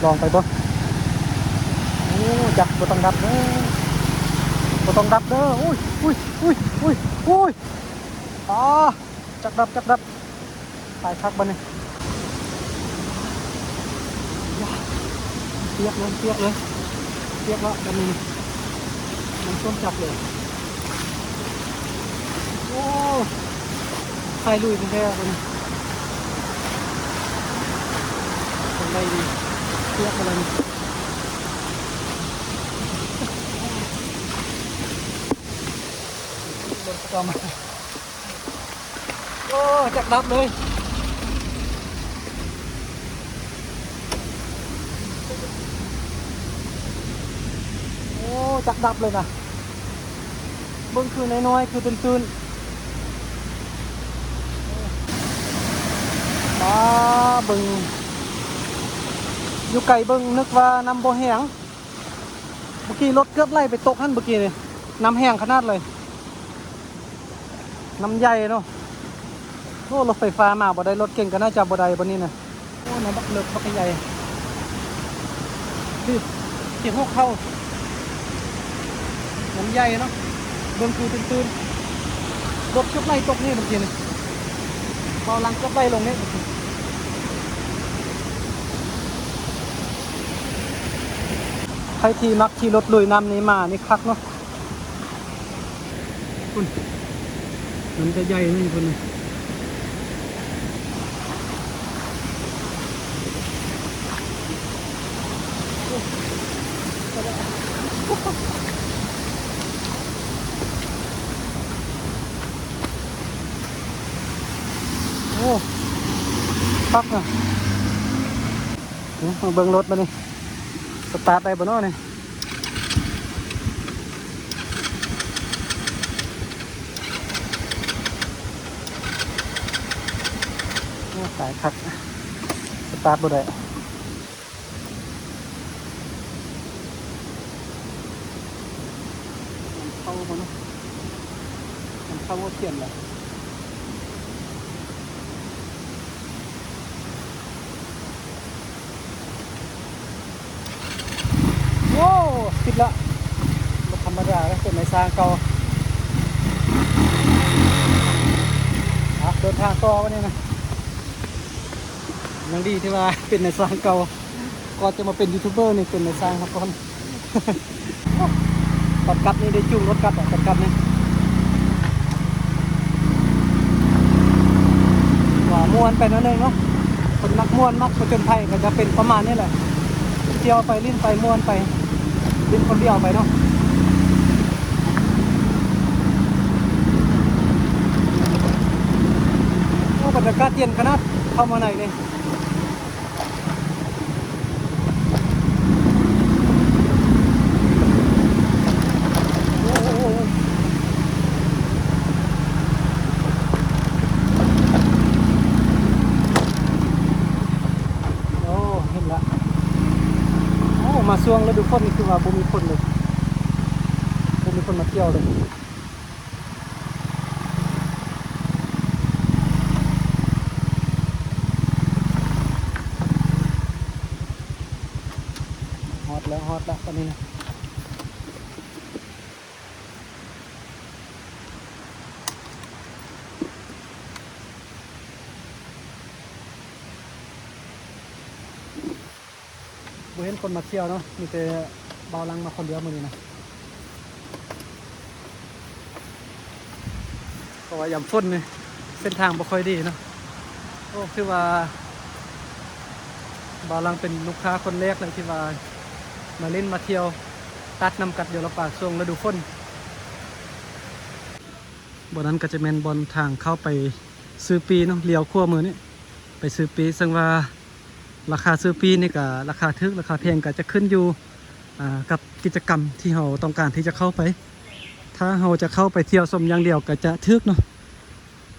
ລອງໄປເບິ່ງ. ໂອ້ ຈັກບໍ່ຕ້ອງດັບເດີ ບໍ່ຕ້ອງດັບເດີ. ໂອ້ຍ ໂອ້ຍ ໂອ້ຍ ໂອ້ຍ ໂອ້ຍ ອາ ຈັກດັບ ຈັກດັບ. ຕາຍຄັກບາດນີ້ ປຽກເລີຍ ປຽກເລີຍ ປຽກແລ້ວບາດນີ້ ມັນຊົນຈັກເລີຍ. ໂອ້ ໃສ່ລຸຍແທ້ໆ ບາດນີ້ ເປັນໄດ້ດີ ປຽກບາດນີ້ ລົດກຳ ໂອ້ ຈັກດັບເລີຍ ໂອ້ ຈັກດັບເລີຍນະ ເບິ່ງຄືນ້ອຍໆ ຄືຕື້ນໆ ປາ ເບິ່ງ ຢູ່ໄກເບິ່ງນຶກວ່ານ້ຳບໍ່ແຮງ. ເມື່ອກີ້ລົດເກືອບໄຫຼໄປຕົກຫັ້ນ ເມື່ອກີ້ນີ້ ນ້ຳແຮງຂະໜາດເລີຍ ນ້ຳໃຫຍ່ເນາະ. ໂອ້ ລົດໄຟຟ້າມາບໍ່ໄດ້ ລົດເກັງກໍໜ້າຈະບໍ່ໄດ້ບາດນີ້ນະ. ໂອ້ ນ້ຳບັກເລິກບັກໃຫຍ່ ນີ້ ທີ່ຫົວເຂົ່າ ນ້ຳໃຫຍ່ເນາະ ເບິ່ງຄືຕື້ນໆ ລົດເກືອບໄຫຼຕົກນີ້ເມື່ອກີ້ນີ້ ເບົາຫຼັງເກືອບໄຫຼລົງນີ້. ໃຜທີ່ມັກຂີ່ລົດລຸຍນ້ຳນີ້ມານີ້ຄັກເນາະ ພຸ້ນ ມັນຈະໃຫຍ່ເນາະ ຢູ່ພຸ້ນນະ. ໂອ້ ຄັກນະ ມາເບິ່ງລົດບາດນີ້ ສະຕາດໄດ້ບໍ່ເນາະນີ້. ໂອ້ ຕາຍຄັກ ສະຕາດບໍ່ໄດ້. ມັນເຂົ້າບໍ່ເນາະ ມັນເຂົ້າຫົວຂຽນແລ້ວ. ໂອ້ ຜິດລະ ບໍ່ທຳມະດາເດ້ ເປັນນາຍຊ່າງເກົ່າ. ອ່ະ ເດີນທາງຕໍ່ບາດນີ້ນະ ຍັງດີທີ່ວ່າເປັນນາຍຊ່າງເກົ່າ ກ່ອນຈະມາເປັນຢູທູບເບີນີ້ ເປັນນາຍຊ່າງມາກ່ອນ. ຕອນກັບນີ້ໄດ້ຈູງລົດກັບ ຕອນກັບນີ້ ວ່າມ່ວນໄປໜ້ອຍໜຶ່ງເນາະ ຄົນມັກມ່ວນ ມັກຜະຈົນໄພກໍຈະເປັນປະມານນີ້ແຫຼະ ທ່ຽວໄປຫຼິ້ນໄປມ່ວນໄປ ຫຼິ້ນຄົນດຽວໄປເນາະ. ໂອ້ ບັນຍາກາດເຢັນຂະໜາດ ເຂົ້າມາໃນນີ້. ໂອ້ ເຫັນລະ ໂອ້ ມາຊ່ວງລະດູຝົນນີ້ຄືວ່າບໍ່ມີຄົນເລີຍ ບໍ່ມີຄົນມາທ່ຽວເລີຍ. ຮອດແລ້ວ ຮອດແລ້ວ ຕອນນີ້ນະ ບໍ່ເຫັນຄົນມາທ່ຽວເນາະ ມີແຕ່ບ່າວຫຼັງມາຄົນດຽວມື້ນີ້ນະ ເພາະວ່າຍາມຝົນນີ້ ເສັ້ນທາງບໍ່ຄ່ອຍດີເນາະ. ໂອ້ ຖືວ່າບ່າວຫຼັງເປັນລູກຄ້າຄົນແລກເລີຍທີ່ວ່າມາຫຼິ້ນມາທ່ຽວຕັດນ້ຳກັດດຽວລະປາ ຊ່ວງລະດູຝົນ. ບ່ອນນັ້ນກໍຈະແມ່ນບ່ອນທາງເຂົ້າໄປຊື້ປີ້ເນາະ ລ້ຽວຂວາມືນີ້ໄປຊື້ປີ້ ເຊິ່ງວ່າລາຄາຊື້ປີ້ນີ້ກໍລາຄາຖືກ ລາຄາແພງກໍຈະຂຶ້ນຢູ່ ອ່າ ກັບກິດຈະກຳທີ່ເຮົາຕ້ອງການທີ່ຈະເຂົ້າໄປ. ຖ້າເຮົາຈະເຂົ້າໄປທ່ຽວຊົມຢ່າງດຽວກໍຈະຖືກເນາະ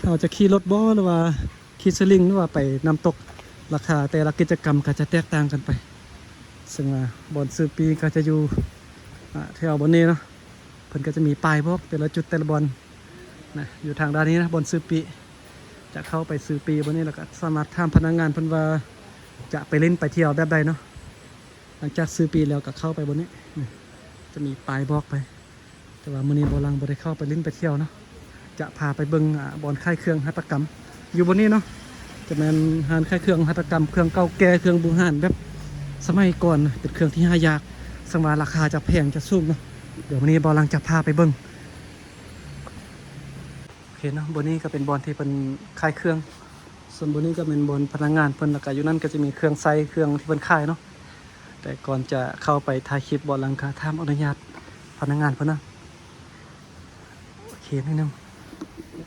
ຖ້າເຮົາຈະຂີ່ລົດບໍ ຫຼືວ່າຂີ່ສະລິງ ຫຼືວ່າໄປນ້ຳຕົກ ລາຄາແຕ່ລະກິດຈະກຳກໍຈະແຕກຕ່າງກັນໄປ. ເຊິ່ງວ່າບ່ອນຊື້ປີ້ກໍຈະຢູ່ ອ່າ ແຖວບ່ອນນີ້ເນາະ ເພິ່ນກໍຈະມີປ້າຍບອກແຕ່ລະຈຸດແຕ່ລະບ່ອນນະ ຢູ່ທາງດ້ານນີ້ນະ ບ່ອນຊື້ປີ້ ຈະເຂົ້າໄປຊື້ປີ້ບ່ອນນີ້ ແລ້ວກໍສາມາດຖາມພະນັກງານເພິ່ນວ່າຈະໄປຫຼິ້ນໄປທ່ຽວແບບໃດເນາະ. ຫຼັງຈາກຊື້ປີ້ແລ້ວກໍເຂົ້າໄປບ່ອນນີ້ ຈະມີປ້າຍບອກໄປ. ແຕ່ວ່າມື້ນີ້ບ່າວຫຼັງບໍ່ໄດ້ເຂົ້າໄປຫຼິ້ນໄປທ່ຽວເນາະ ຈະພາໄປເບິ່ງ ອາ ບ່ອນຂາຍເຄື່ອງຫັດຖະກຳຢູ່ບ່ອນນີ້ເນາະ. ຈະແມ່ນຮ້ານຂາຍເຄື່ອງຫັດຖະກຳ ເຄື່ອງເກົ່າແກ່ ເຄື່ອງບູຮານແບບສະໄໝກ່ອນນະ ເປັນເຄື່ອງທີ່ຫາຍາກ ເຊິ່ງວ່າລາຄາຈະແພງຈະສູງເນາະ. ດຽວມື້ນີ້ບ່າວຫຼັງຈະພາໄປເບິ່ງ. ໂອເຄເນາະ ບ່ອນນີ້ກໍເປັນບ່ອນທີ່ເພິ່ນຂາຍເຄື່ອງ ສ່ວນບ່ອນນີ້ກໍແມ່ນບ່ອນພະນັກງານເພິ່ນ ແລ້ວກໍຢູ່ນັ້ນກໍຈະມີເຄື່ອງໃຊ້ ເຄື່ອງທີ່ເພິ່ນຂາຍເນາະ. ແຕ່ກ່ອນຈະເຂົ້າໄປຖ່າຍຄລິບ ບ່າວຫຼັງກໍຖາມອະນຸຍາດພະນັກງານເພິ່ນນະ. ໂອເຄໜ້ອຍໜຶ່ງ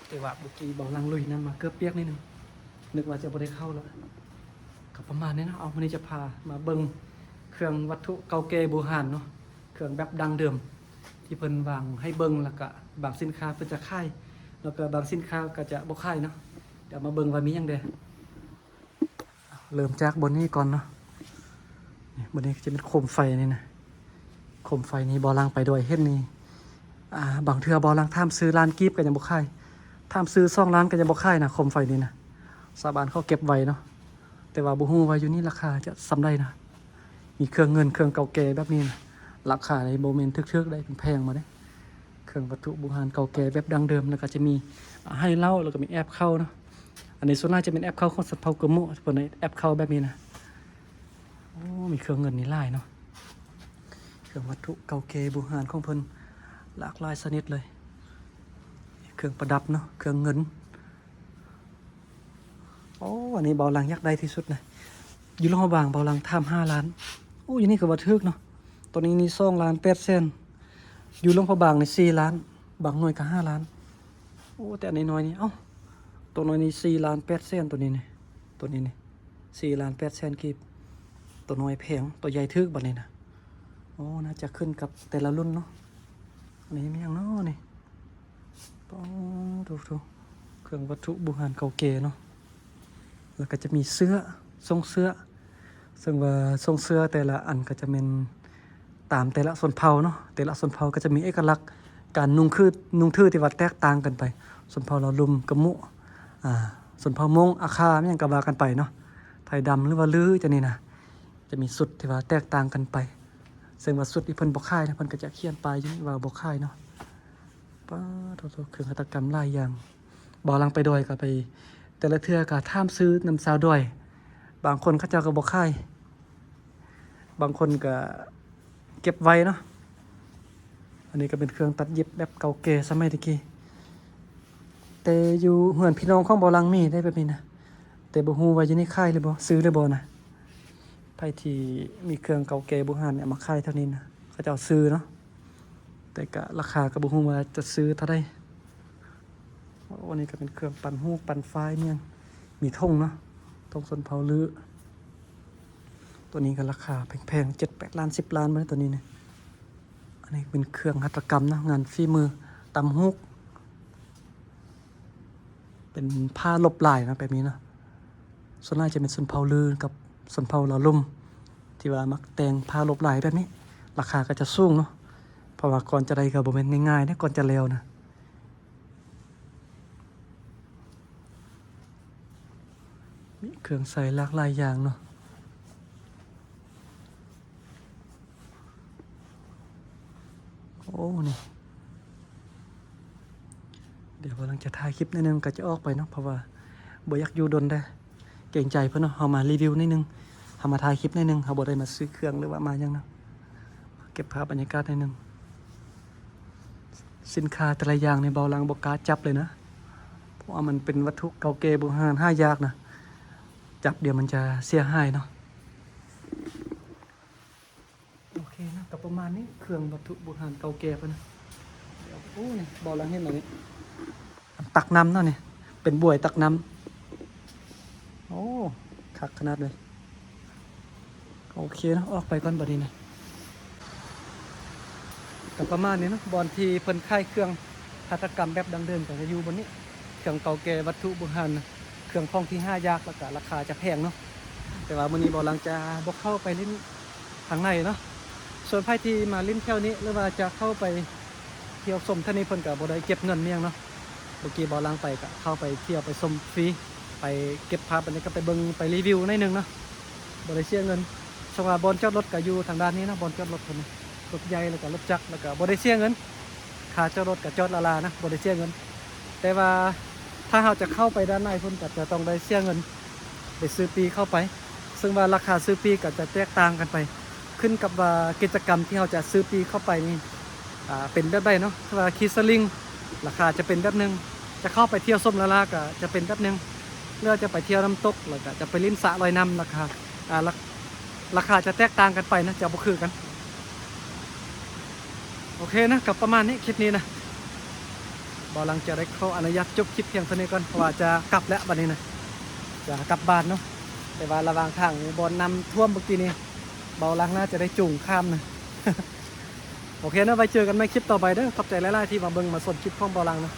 ແຕ່ວ່າເມື່ອກີ້ບ່າວຫຼັງລຸຍນ້ຳມາເກືອບປຽກໜ້ອຍໜຶ່ງ ນຶກວ່າຈະບໍ່ໄດ້ເຂົ້າລະ. ກໍປະມານນີ້ເນາະ ເອົາ ມື້ນີ້ຈະພາມາເບິ່ງເຄື່ອງວັດຖຸເກົ່າແກ່ບູຮານເນາະ ເຄື່ອງແບບດັ້ງເດີມ ທີ່ເພິ່ນວາງໃຫ້ເບິ່ງ ແລ້ວກະບາງສິນຄ້າເພິ່ນຈະຂາຍ ແລ້ວກະບາງສິນຄ້າກໍຈະບໍ່ຂາຍເນາະ. ດຽວມາເບິ່ງວ່າມີຫຍັງແດ່. ເລີ່ມຈາກບ່ອນນີ້ກ່ອນເນາະ ນີ້ ບ່ອນນີ້ກໍຈະເປັນໂຄມໄຟນີ້ນະ. ໂຄມໄຟນີ້ບ່າວຫຼັງໄປດ້ວຍເຫັນນີ້ ອາ ບາງເທື່ອບ່າວຫຼັງຖາມຊື້ລ້ານກີບກໍຍັງບໍ່ຂາຍ ຖາມຊື້ສອງລ້ານກໍຍັງບໍ່ຂາຍນະ ໂຄມໄຟນີ້ນະ. ຊາວບ້ານເຂົາເກັບໄວ້ເນາະ ແຕ່ວ່າບໍ່ຮູ້ວ່າຢູ່ນີ້ລາຄາຈະສ່ຳໃດນະ. ມີເຄື່ອງເງິນເຄື່ອງເກົ່າແກ່ແບບນີ້ນະ ລາຄານີ້ບໍ່ແມ່ນຖືກໆ ໄດ້ ເປັນແພງມາເດ້. ເຄື່ອງວັດຖຸບູຮານເກົ່າແກ່ແບບດັ້ງເດີມ ແລ້ວກໍຈະມີ ອາ ໄຫເຫຼົ້າ ແລ້ວກໍມີແອບເຂົ້າເນາະ. ອັນນີ້ສ່ວນຫຼາຍຈະເປັນແອບເຂົ້າຂອງຊົນເຜົ່າກະໂມະ ເພິ່ນໃຫ້ແອບເຂົ້າແບບນີ້ນະ. ໂອ້ ມີເຄື່ອງເງິນນີ້ຫຼາຍເນາະ ເຄື່ອງວັດຖຸເກົ່າແກ່ບູຮານຂອງເພິ່ນຫຼາກຫຼາຍຊະນິດເລີຍ ເຄື່ອງປະດັບເນາະ ເຄື່ອງເງິນ. ໂອ້ ອັນນີ້ບ່າວຫຼັງຢາກໄດ້ທີ່ສຸດນະ ຢູ່ຫຼວງພະບາງ ບ່າວຫຼັງຖາມຫ້າລ້ານ. ໂອ້ ຢູ່ນີ້ກໍວ່າຖືກເນາະ ໂຕນີ້ນີ້ສອງລ້ານແປດແສນ ຢູ່ຫຼວງພະບາງນີ້ສີ່ລ້ານ ບາງໜ່ວຍກໍຫ້າລ້ານ. ໂອ້ ແຕ່ອັນນ້ອຍໆນີ້ ເອົ້າ ໂຕນ້ອຍນີ້ສີ່ລ້ານແປດແສນ ໂຕນີ້ນີ້ ໂຕນີ້ນີ້ສີ່ລ້ານແປດແສນກີບ. ໂຕນ້ອຍແພງ ໂຕໃຫຍ່ຖືກບັດນີ້ນະ. ໂອ້ ໜ້າຈະຂຶ້ນກັບແຕ່ລະລຸ້ນເນາະ. ອັນນີ້ມີຫຍັງເນາະນີ້? ປາໂທ້ ເຄື່ອງວັດຖຸບູຮານເກົ່າແກ່ເນາະ. ແລ້ວກໍຈະມີເສື້ອ ຊົງເສື້ອ ເຊິ່ງວ່າຊົງເສື້ອແຕ່ລະອັນກໍຈະແມ່ນຕາມແຕ່ລະຊົນເຜົ່າເນາະ. ແຕ່ລະຊົນເຜົ່າກໍຈະມີເອກະລັກການນຸ່ງຄື ນຸ່ງຖືທີ່ວ່າແຕກຕ່າງກັນໄປ. ຊົນເຜົ່າລາວລຸ່ມ ກະມຸ ອາ ຊົນເຜົ່າມົ້ງ ອາຄາ ຫຍັງກໍວ່າກັນໄປເນາະ. ໄທດຳ ຫຼືວ່າລື ຈັ່ງນີ້ນະ ຈະມີຊຸດທີ່ວ່າແຕກຕ່າງກັນໄປ ເຊິ່ງວ່າຊຸດທີ່ເພິ່ນບໍ່ຂາຍນະ ເພິ່ນກໍຈະຂຽນປ້າຍຢູ່ນີ້ວ່າບໍ່ຂາຍເນາະ. ປາໂທ້ ເຄື່ອງຫັດຖະກຳຫຼາຍຢ່າງ. ບ່າວຫຼັງໄປດອຍກໍໄປ ແຕ່ລະເທື່ອກໍຖາມຊື້ນຳຊາວດອຍ ບາງຄົນເຂົາເຈົ້າກໍບໍ່ຂາຍ ບາງຄົນກໍເກັບໄວ້ເນາະ. ອັນນີ້ກໍເປັນເຄື່ອງຕັດເຢັບແບບເກົ່າແກ່ສະໄໝແຕ່ກີ້ ແຕ່ຢູ່ເຮືອນພີ່ນ້ອງຂອງບ່າວຫຼັງມີໄດ້ແບບນີ້ນະ ແຕ່ບໍ່ຮູ້ວ່າຢູ່ນີ້ຂາຍຫຼືບໍ່ ຊື້ຫຼືບໍ່ນະ. ໃຜທີ່ມີເຄື່ອງເກົ່າແກ່ບູຮານເອົາມາຂາຍແຖວນີ້ນະ ເຂົາເຈົ້າຊື້ເນາະ ແຕ່ກະລາຄາກໍບໍ່ຮູ້ວ່າຈະຊື້ເທົ່າໃດ. ໂອ້ ອັນນີ້ກໍເປັນເຄື່ອງປັ່ນຫູກປັ່ນຝ້າຍ ມີຫຍັງ ມີຖົງເນາະ ຖົງຊົນເຜົ່າລື. ຕົວນີ້ກໍລາຄາແພງໆ ເຈັດແປດລ້ານ ສິບລ້ານ ບໍ່ໄດ້ຕົວນີ້ນະ. ອັນນີ້ເປັນເຄື່ອງຫັດຖະກຳເນາະ ງານຝີມື ຕຳຫູກ ເປັນຜ້າລົບລາຍເນາະ ແບບນີ້ເນາະ. ສ່ວນຫຼາຍຈະເປັນຊົນເຜົ່າລືກັບຊົນເຜົ່າລາວລຸ່ມ ທີ່ວ່າມັກແຕ່ງຜ້າລົບລາຍແບບນີ້ ລາຄາກໍຈະສູງເນາະ ເພາະວ່າກ່ອນຈະໄດ້ກໍບໍ່ແມ່ນງ່າຍໆເດ້ ກ່ອນຈະແລ້ວນະ. ມີເຄື່ອງໃຊ້ຫຼາກຫຼາຍຢ່າງເນາະ. ໂອ້ ນີ້ ດຽວກຳລັງຈະຖ່າຍຄລິບໜ້ອຍໜຶ່ງກໍຈະອອກໄປເນາະ ເພາະວ່າບໍ່ຢາກຢູ່ດົນເດ້ ເກງໃຈເພິ່ນເນາະ. ເຮົາມາຣີວິວໜ້ອຍໜຶ່ງ ເຮົາມາຖ່າຍຄລິບໜ້ອຍໜຶ່ງ ເຮົາບໍ່ໄດ້ມາຊື້ເຄື່ອງ ຫຼືວ່າມາຫຍັງເນາະ ເກັບພາບບັນຍາກາດໜ້ອຍໜຶ່ງ. ສິນຄ້າແຕ່ລະຢ່າງນີ້ ບ່າວຫຼັງບໍ່ກ້າຈັບເລີຍນະ ເພາະວ່າມັນເປັນວັດຖຸເກົ່າແກ່ບູຮານຫາຍາກນະ ຈັບດຽວມັນຈະເສຍຫາຍເນາະ. ໂອເຄເນາະ ກໍປະມານນີ້ ເຄື່ອງວັດຖຸບູຮານເກົ່າແກ່ເພິ່ນນະ. ດຽວ ໂອ້ ນີ້ ບ່າວຫຼັງເຫັນອັນນີ້ ອັນຕັກນ້ຳເນາະ ນີ້ ເປັນບວຍຕັກນ້ຳ. ໂອ້ ຄັກຂະໜາດເລີຍ. ໂອເຄເນາະ ອອກໄປກ່ອນບັດນີ້ນະ. ກໍປະມານນີ້ເນາະ ບ່ອນທີ່ເພິ່ນຂາຍເຄື່ອງຫັດຖະກຳແບບດັ້ງເດີມກໍຈະຢູ່ບ່ອນນີ້ ເຄື່ອງເກົ່າແກ່ ວັດຖຸບູຮານ ເຄື່ອງຂອງທີ່ຫາຍາກ ແລ້ວກໍລາຄາຈະແພງເນາະ. ແຕ່ວ່າມື້ນີ້ບ່າວຫຼັງຈະບໍ່ເຂົ້າໄປຫຼິ້ນທາງໃນເນາະ. ສ່ວນໃຜທີ່ມາຫຼິ້ນແຖວນີ້ ຫຼືວ່າຈະເຂົ້າໄປທ່ຽວຊົມແຖວນີ້ ເພິ່ນກໍບໍ່ໄດ້ເກັບເງິນອີ່ຫຍັງເນາະ. ເມື່ອກີ້ບ່າວຫຼັງໄປກໍເຂົ້າໄປທ່ຽວໄປຊົມຟຣີ ໄປເກັບພາບບັນຍາກາດ ໄປເບິ່ງໄປຣີວິວໜ້ອຍໜຶ່ງເນາະ ບໍ່ໄດ້ເສຍເງິນ. ສະວ່າບ່ອນຈອດລົດກໍຢູ່ທາງດ້ານນີ້ເນາະ, ບ່ອນຈອດລົດເພິ່ນ ລົດໃຫຍ່ ແລ້ວກໍລົດຈັກ ແລ້ວກໍບໍ່ໄດ້ເສຍເງິນ, ຄ່າຈອດລົດກໍຈອດລ້າໆນະ, ບໍ່ໄດ້ເສຍເງິນ. ແຕ່ວ່າຖ້າເຮົາຈະເຂົ້າໄປດ້ານໃນພຸ້ນ ກໍຈະຕ້ອງໄດ້ເສຍເງິນ ໄດ້ຊື້ປີ້ເຂົ້າໄປ, ເຊິ່ງວ່າລາຄາຊື້ປີ້ກໍຈະແຕກຕ່າງກັນໄປ ຂຶ້ນກັບວ່າກິດຈະກຳທີ່ເຮົາຈະຊື້ປີ້ເຂົ້າໄປນີ້ ອ່າ ເປັນແບບໃດເນາະ. ຄືວ່າຂີ່ສະລິງ ລາຄາຈະເປັນແບບໜຶ່ງ, ຈະເຂົ້າໄປທ່ຽວຊົມລາລາກໍຈະເປັນແບບໜຶ່ງ, ຫຼືວ່າຈະໄປທ່ຽວນ້ຳຕົກ ແລ້ວກໍຈະໄປຫຼິ້ນສະລອຍນ້ຳ ລາຄາ ອ່າ ລາ ລາຄາຈະແຕກຕ່າງກັນໄປນະ, ຈະບໍ່ຄືກັນ. ໂອເຄນະ, ກໍປະມານນີ້ ຄລິບນີ້ນະ. ບ່າວຫຼັງຈະໄດ້ຂໍອະນຸຍາດຈົບຄລິບພຽງເທົ່ານີ້ກ່ອນ, ເພາະວ່າຈະກັບແລ້ວບັດນີ້ນະ, ຈະກັບບ້ານເນາະ. ແຕ່ວ່າລະຫວ່າງທາງບ່ອນນ້ຳຖ້ວມເມື່ອກີ້ນີ້ ບ່າວຫຼັງໜ້າຈະໄດ້ຈູງຂ້າມນະ. ໂອເຄນະ, ໄວ້ເຈີກັນໃໝ່ຄລິບຕໍ່ໄປເດີ້. ຂອບໃຈຫຼາຍໆທີ່ມາເບິ່ງມາຊົມຄລິບຂອງບ່າວຫຼັງນະ.